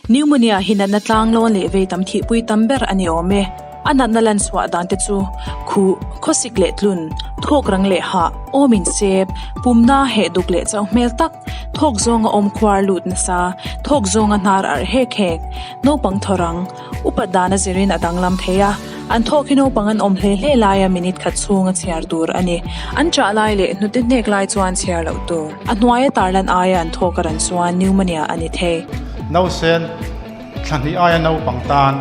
Pneumonia hi natna tlanglawn leh vei tam thihpui tam ber a ni awm e. A natna lan chhuah dan te chu khuh, khawsik leh tlun, thawk rang leh hah, awm insep, pumna heh duk leh chauh hmel tak, thawk zawnga awm khuar lut nasa, thawk zawnga hnar arh hek hek, naupang thaw rang, upat dan a zirin a danglam thei a, an thawk hi naupang an awm hle hle laia minute khat chhunga chhiar tur a ni. An chah lai leh hnute hnek lai chuan chhiar loh tur. A hnuaia tarlan aia an thawk a ran chuan pneumonia a ni thei. Nausen thla hnih aia naupang tan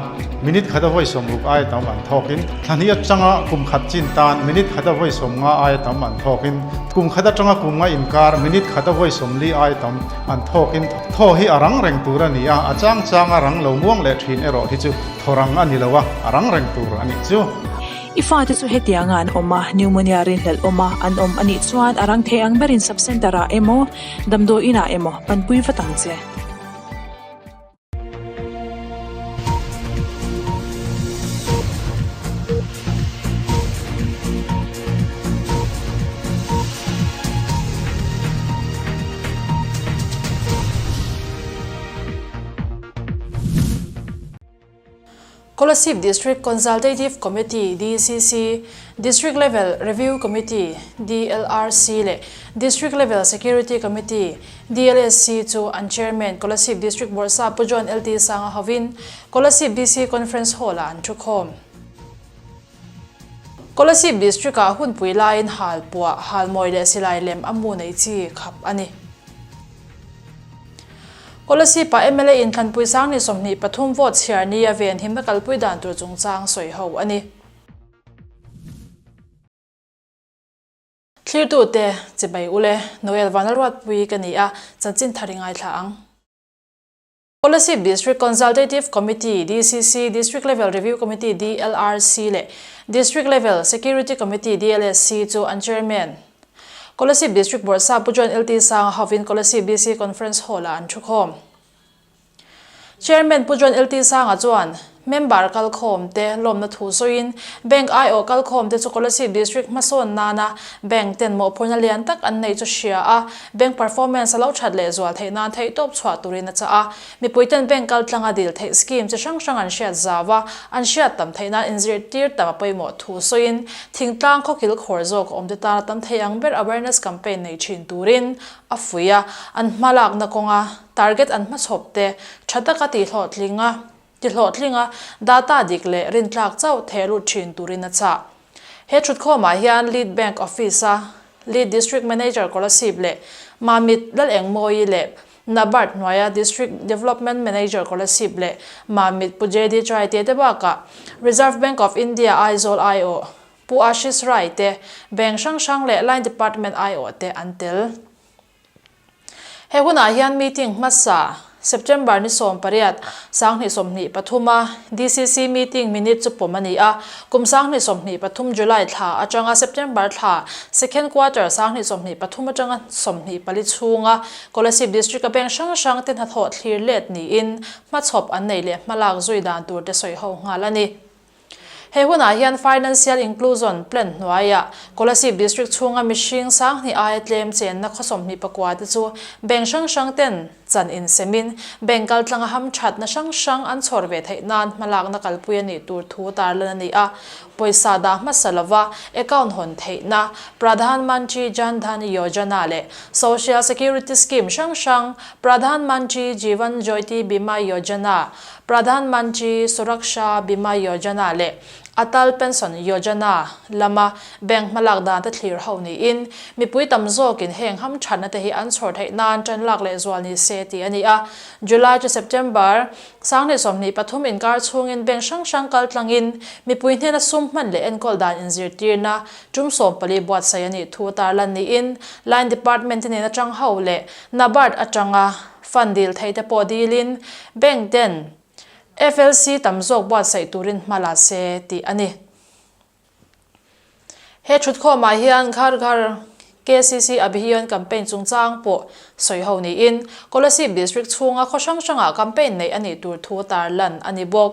minute khata vawi sawmruk aia tam an thawkin, thla hnih atanga kum khat chin tan minute khata vawi sawmnga aia tam an thawkin, kum khat atanga kum nga inkar minute khata vawi sawmli aia tam an thawkin thaw hi a rang reng tur a ni a, a chang changa rang lo muang leh thin erawh hi chu thaw rang a ni lo a, a rang reng tur a nih chu. I fate chu hetianga an awm a, pneumonia rinhlelh awm a an awm a nih chuan a rang thei ang berin sub-centre ah emaw, damdawi inah emaw panpui vat ang che. Kolasib District Consultative Committee, DCC, District Level Review Committee, DLRC, leh District Level Security Committee, DLSC, chu an Chairman Kolasib District Bawrhsa Pu John LT Sanga hovin Kolasib DC Conference Hall-ah an thukhawm. Kolasib District-ah hunpui laiin hal puah, halmawi leh silai lem a mu nei chi khap a ni. Kolasib-ah mla inthlanpui sang ni 23 vote chhiar ni a venhimna kalpui dan tur chungchang sawi ho a ni. Thlirtute, Chibai Ule, Noel Vanlalruatpui ka ni a, chanchin thar i ngaithla ang. Kolasib District Consultative Committee, DCC, District Level Review Committee, DLRC, leh District Level Security Committee, DLSC, chu an Chairman, Kolasib District Bawrhsa Pu John LT Sanga hovin Kolasib DC Conference Hall-ah an thukhawm. Chairman Pu John LT Sanga chuan member kalkhawmte lawmna thu sawiin Bank aiawh kalkhawmte chu Kolasib District hmasawn nana Bank ten mawhphurhna lian tak an neih chu hria a, Bank performance a lo that leh zual theih nan theihtawp chhuah turin a chah a. Mipui ten bank kaltlanga dil theih scheme chi hrang hrang an hriat zau a, an hriat tam theih nan inzirtir tam a pawimawh thu sawiin thingtlang khawkil khawr zawk a awmte tana tam thei ang ber awareness campaign nei thin turin a fuih a, an hmalakna kawnga target an hmachhawp te tha taka tihhlawhtling a tihlawhtling a, data dik leh rintlak chauh theh lut thin turin a chah. He thutkhawmah hian Lead Bank Office-a Lead District Manager Kolasib leh Mamit Lalengmawi leh NABARD hnuaia District Development Manager Kolasib leh Mamit Pu JD Chaite te bakah Reserve Bank of India Aizawl aiawh Pu Ashish Rai te, bank hrang hrang leh Line Department aiawh te an tel. He hunah hian meeting hmasa, September ni 18, 2023 a DCC meeting minute chu pawm a ni a, kum 2023 July thla atanga September thla second quarter 2023 atanga 24 chhunga Kolasib District a bank hrang hrang te hnathawh thlir let niin hmachhawp an nei leh hmalak zui dan tur te sawi ho nghal a ni. He hunah hian Financial Inclusion Plan hnuaiah Kolasib District chhunga mihring 2000 aia tlem chenna khaw 24 te chu bank hrang hrang ten chan insemin bank kaltlanga hamthatna hrang hrang an chhawr ve theih nan hmalakna kalpui a nih tur thu tarlan a ni a. Pawisa dah hmasa lova account hawn theihna Pradhan Mantri Jan Dhan Yojana leh Social Security Scheme hrang hrang Pradhan Mantri Jeevan Jyoti Bima Yojana, Pradhan Mantri Suraksha Bima Yojana leh Atal Pension Yojana lama bank hmalak dan te thlir ho niin, mipui tam zawkin heng hamthatna te hi an chhawr theih nan tan lak leh zual ni se tih a ni a. July to September 2023 inkar chhungin bank hrang hrang kal tlangin mipui hnena sum hman leh enkawl dan inzirtirna tum 14 buatsaih a nih thu tarlan niin Line Department te nen atang ho leh NABARD atanga Fund dil theih te pawh dilin bank ten FLC tam zawk buatsaih turin hma la se tih a ni. He thutkhawmah hian Ghar Ghar KCC Abhiyan campaign chungchang pawh sawi ho niin Kolasib District chhunga khaw hrang hrangah campaign neih a nih tur thu tarlan a ni bawk.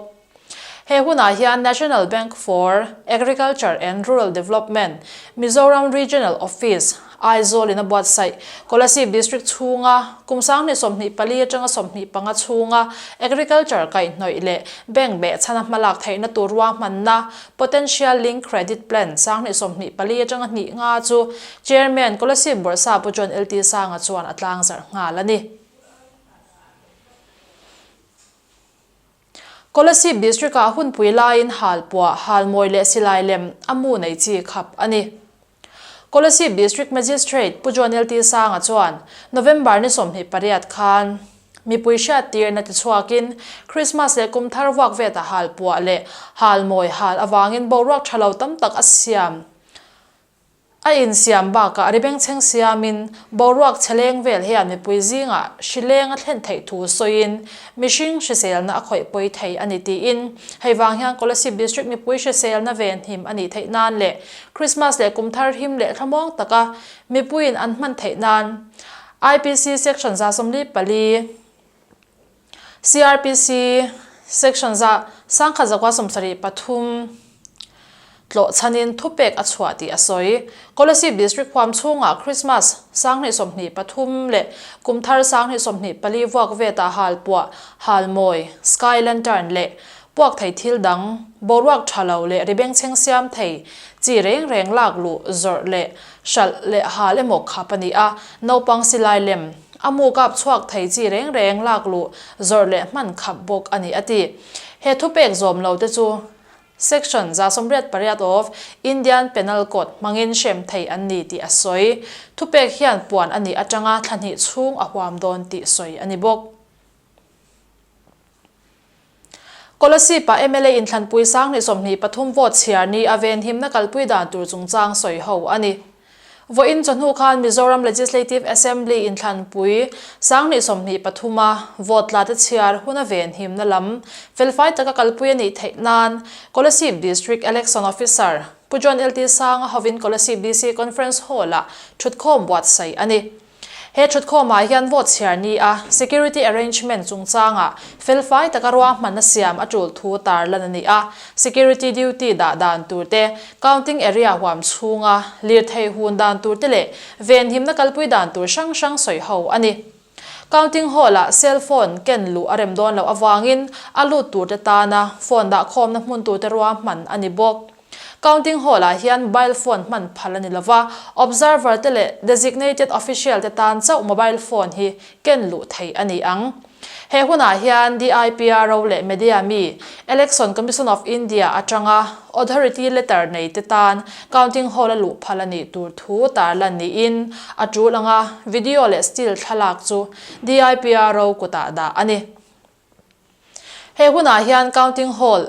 He hunah hian National Bank for Agriculture and Rural Development, Mizoram Regional Office, Aizawl in a buatsaih Kolasib District chhunga kum 2024 atanga 25 chhunga Agriculture kaihhnawih leh Bank behchhana hmalak theihna tur ruahmanna Potential Link Credit Plan 2024 atanga hnih nga chu Chairman Kolasib Bawrhsa Pu John LT Sanga chuan a tlangzarh nghal a ni. Kolasib District-ah hunpui laiin halpuah, halmawi leh silai lem a mu nei chi khap a ni. Kolasib District Magistrate Pu John LT Sanga chuan November ni 28 khan mipui hriattirna tichhuakin Christmas leh kum thar vuak veta halpuah leh halmawi hal avangin boruak tha lo tam tak a siam A insiam bakah ribengchheng siamin boruak chheleng vel hian mipui zingah hrileng a thlen theih thu sawiin mihring hriselna a khawih pawi thei a ni tiin hei vang hian Kolasib District mipui hriselna venhim a nih theih nan leh Christmas leh kum thar him leh thlamuang taka mipuiin an hman theih nan IPC Section 144 CRPC Section 1173 tlawh chhanin thupek a chhuah tih a sawi. Kolasib District huam chhungah Christmas 2023 leh kum thar 2024 vuak veta halpuah, halmawi, sky lantern leh puak thei thil dang, boruak tha lo leh ri bengchheng siam thei chi reng reng lak luh, zawrh leh hralh leh hal emaw khap a ni a, naupang silai lem, A mu kap chhuak thei chi reng reng lak luh zawrh leh hman khap bawk a ni a ti. He thupek zawm lo te chu Section 188 of Indian Penal Code hmangin hrem thei an ni tih a sawi. Thupek hian puan a nih atanga thla hnih chhung a huam dawn tih sawi a ni bawk. Kolasib-ah mla inthlanpui 2023 vote chhiar ni a venhimna kalpui dan tur chungchang sawi ho a ni. Vawiin chawhnu khan Mizoram Legislative Assembly inthlanpui 2023 a vote tla te chhiar huna venhimna lam felfai taka kalpui a nih theih nan Kolasib District Election Officer Pu John LT Sanga hovin Kolasib DC Conference Hall-ah thutkhawm buatsaih a ni. He thutkhawmah hian vote chhiar ni a, security arrangement chungchangah felfai taka ruahmanna siam a tul thu tarlan a ni a, security duty dah dan tur te, counting area huam chhunga lirthei hun dan tur te leh venhimna kalpui dan tur hrang hrang sawi ho a ni. Counting hall-ah cell phone ken luh a rem dawn loh avangin a lut tur te tana phone dahkhawmna hmun tur te ruahman a ni bawk. Counting Hall-ah hian mobile phone hman phal a ni lova, observer te leh designated official te tan chauh mobile phone hi ken luh theih a ni ang. He hunah hian DIPRO leh media mi, Election Commission of India atanga authority letter nei te tan Counting Hall-a luh phal a nih tur thu tarlan niin a tul anga video leh still thlalak chu DIPRO kutah dah a ni. He hunah hian Counting Hall,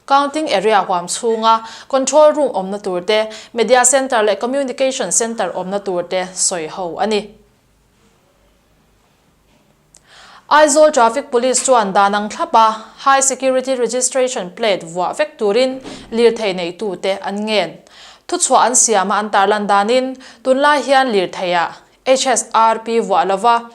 Counting Area huam chhunga Control Room awmna tur te, Media Centre leh Communication Centre awmna tur te sawi ho a ni. Aizawl Traffic Police chuan dan ang thlapa High Security Registration Plate vuah vek turin lirthei neitute an ngen. Thuchhuah an siama an tarlan danin tunlai hian lirtheiah HSRP vuah lova,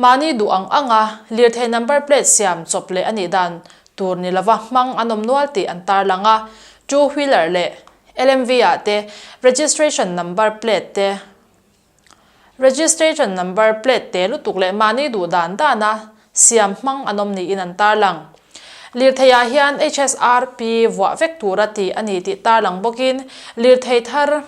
mahni duh ang anga lirthei number plate siam chawp leh a nih dan tur ni lova hmang an awm nual tih an tarlang a, two wheeler leh LMV ah te registration number plate te registration number plate te lutuk leh mahni duh dan dana siam hmang an awm niin an tarlang. Lirthei ah hian HSRP vuah vek tura tih a ni tih tarlang bawkin lirthei thar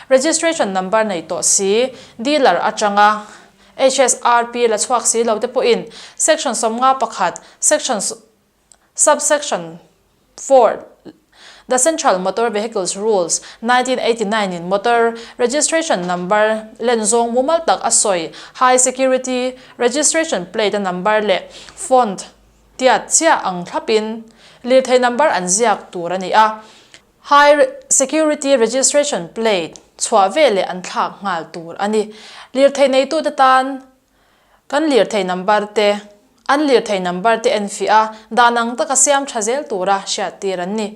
Registration number nei tawh si, dealer atanga HSRP la chhuak si lo te pawhin Section 51, Section Sub-section 4, The Central Motor Vehicles Rules, 1989 in motor registration number len zawng mumal tak a sawi High Security Registration Plate a number leh font tiat chiah ang thlapin lirthei number an ziak tur a ni a. High Security Registration Plate chhuah veleh an thlak nghal tur a ni. Lirthei neitute tan kan lirthei number te, an lirthei number te enfiah a, dan ang taka siam tha zel tura hriattir an ni.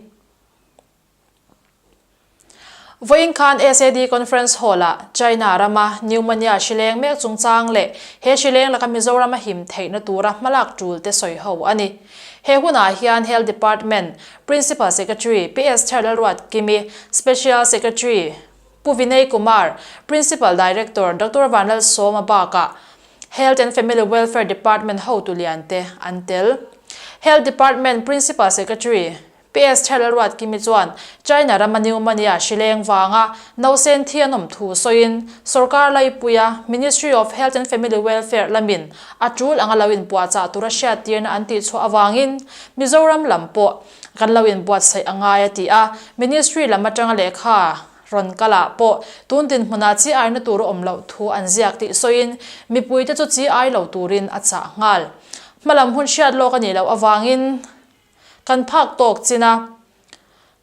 Vawiin khan SAD Conference Hall-ah China rama pneumonia hrileng mek chungchang leh he hrileng laka Mizoram a him theihna tura hmalak tul te sawi ho a ni. He hunah hian Health Department Principal Secretary PS Therlalruat Kimi, Special Secretary Pu Vinay Kumar, Principal Director Doctor Vanlalsawma bakah Health and Family Welfare Department hotu lian te an tel. Health Department Principal Secretary PS Therlalruat Kimi chuan China rama pneumonia hrileng vanga nausen thi an awm thu sawiin sorkar laipuia Ministry of Health and Family Welfare lamin a tul anga lo inpuahchah tura hriattirna an tihchhuah avangin Mizoram lam pawh kan lo inbuatsaih a ngai a ti a, Ministry lam atanga lehkha rawn kalah pawh tun dinhmunah chi aina tur a awm loh thu an ziak tih sawiin mipuite chu chi ai lo turin a chah nghal. Hmalam hun hriat lawk a nih loh avangin Kan phak tawk china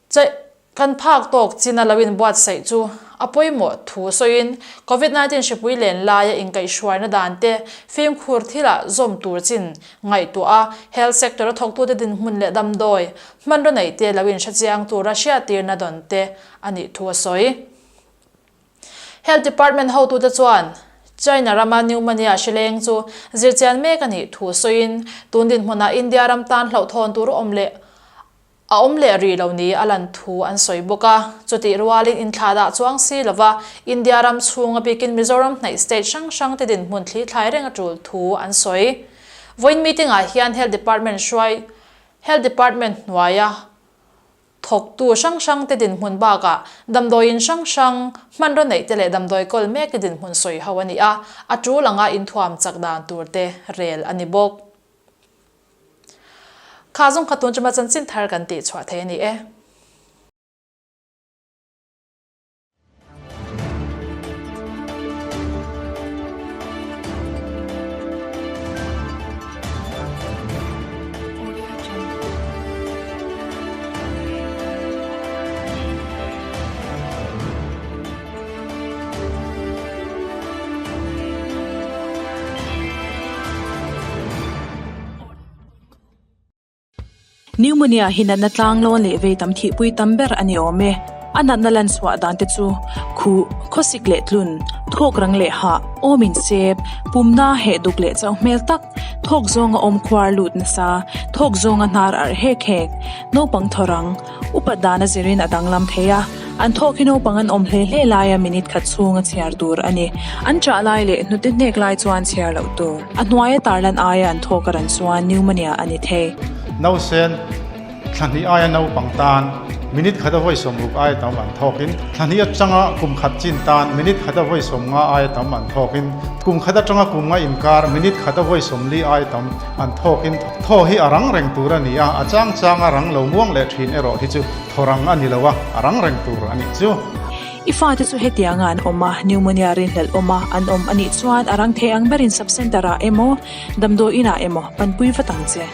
che Kan phak tawk china lo inbuatsaih chu a pawimawh thu sawiin Covid 19 hripui len laia inkaihhruaina dan te fimkhur thilah zawm tur chin ngaihtuah a, health sector a thawktute dinhmun leh damdawi hmanraw neih te lo inhrechiang tura hriattirna dawn te a nih thu a sawi. Health Department hotute chuan China rama pneumonia hrileng chu zirchian mek a nih thu sawiin, tun dinhmunah India ram tan hlauhthawn tur awm leh a awm leh rih lo ni a lan thu an sawi bawk a. Chutih rualin inthlahdah chuang si lova India ram chhunga bikin Mizoram hnaih state hrang hrangte dinhmun thli thlai reng a tul thu an sawi. Vawiin meeting-ah hian Health Department hruai Health Department hnuaia Thawktu hrang hrangte dinhmun bakah damdawiin hrang hrang, hmanraw neihte leh damdawi kawl mekte dinhmun sawi ho a ni a, a tul anga inthuam chak dan turte rel a ni bawk. Kha zawng kha tun chuma chanchin thar kan tih chhuah thei a ni e. Pneumonia hi natna tlanglawn leh vei tam thihpui tam ber a ni awm e. A natna lan chhuah dan te chu khuh, khawsik leh tlun, thawk rang leh hah, awm insep, pumna heh duk leh chauh hmel tak, thawk zawnga awm khuar lut nasa, thawk zawnga hnar arh hek hek, naupang thaw rang, upat dana zirin a danglam thei a, an thawk hi naupang an awm hle hle laia minute khat chhunga chhiar tur a ni. An ṭah lai leh hnute hnek lai chuan chhiar loh tur. A hnuaia tarlan aia an thawk a ran chuan pneumonia a ni thei. Nausen thla hnih aia naupang tan minute khata vawi 60 aia tam an thawkin, thla hnih atanga kum khat chin tan minute khata vawi 50 aia tam an thawkin, kum khat atanga kum nga inkar minute khata vawi 40 aia tam an thawkin thaw hi a rang reng tur a ni a, a chang changa rang lo muang leh thin erawh hi chu thaw rang a ni lo a, a rang reng tur a nih chu. I fate chu hetianga an awm a, pneumonia rinhlelh awm a an awm a nih chuan a rang thei ang berin sub-centre ah emaw, damdawi inah emaw panpui vat ang che.